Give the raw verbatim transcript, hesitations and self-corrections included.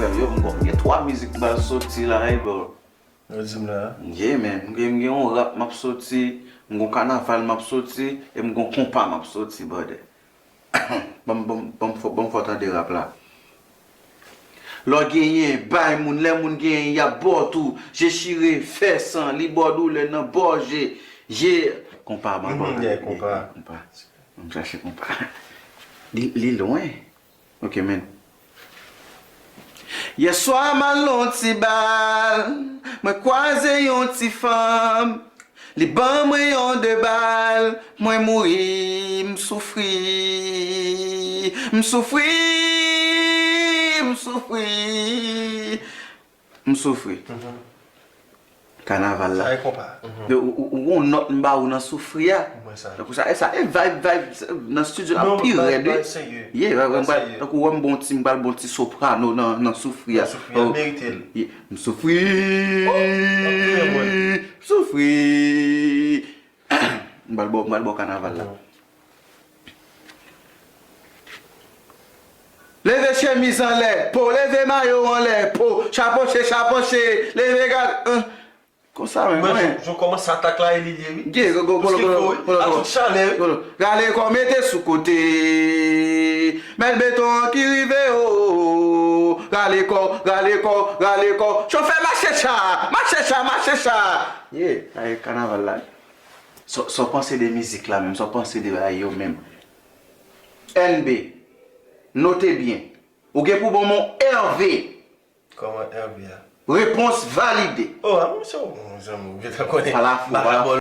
Yo, m gon, m gen twa mizik m pral soti la, ey, bro. Yo di m la. Yeah, man. M gen, m gen yon rap m ap soti, m gon kanaval m ap soti, e m gon konpa m ap soti, brother. Ban m, ban m, ban m fè, ban m fè w tande rap la. Lè w genyen, bay moun, lè moun genyen, y ap ba w tou. Je chire, fè san, li ba w doulè nan bòje. Je, konpa, ban m ba w Mhm, tande. Yeah, konpa. Konpa. M chache konpa. Li, li lwen. Ok, men. Yèswa m al nan yon ti bal, mwen kwaze yon ti fanm, li ban mwen yon de bal, mwen mouri, m soufri, m soufri, m soufri, m soufri. Kanaval la. Sa e konpa. Ou, ou, ou gon nòt m ba ou nan soufri a. Mwen sa. Tankou sa, e sa, e vibe, vibe, nan studio la Non, pi vibe, rèd, wi. Vibe serye. Yeah, vibe, Vibe vibe, serye. tankou wè m bon ti, m pral bon ti soprano nan, nan soufri a. Nan soufri a, merite l. Yeah, m soufri. Oh, ap touye mwen. M soufri. M pral bò, m pral bò kanaval la. Leve chemiz anlè, po, leve mayo anlè, po, chaponche, chaponche, leve gal, uh. Konsa men, Mwen, mwen. Jan kòmanse atak la e li ye, wi. Gye, go, go, Paske go, fò, go, wi. A tout chalè, wi. Galo. Rale kò, mete sou kote. Mèt beton an ki rive, o. Rale kò, rale kò, rale kò. Chofè, mache cha, mache cha, mache cha. Yeah, sa e kanaval la. Sa, sa w panse de mizik la menm, sa w panse de bagay yo menm. N B, note byen. Ou gen pou ban m yon R V. Kòman R V a? Repons valide. Oh, a mwen se yon zanmi, ou gentan konnen. Pa la fou, pa la fou.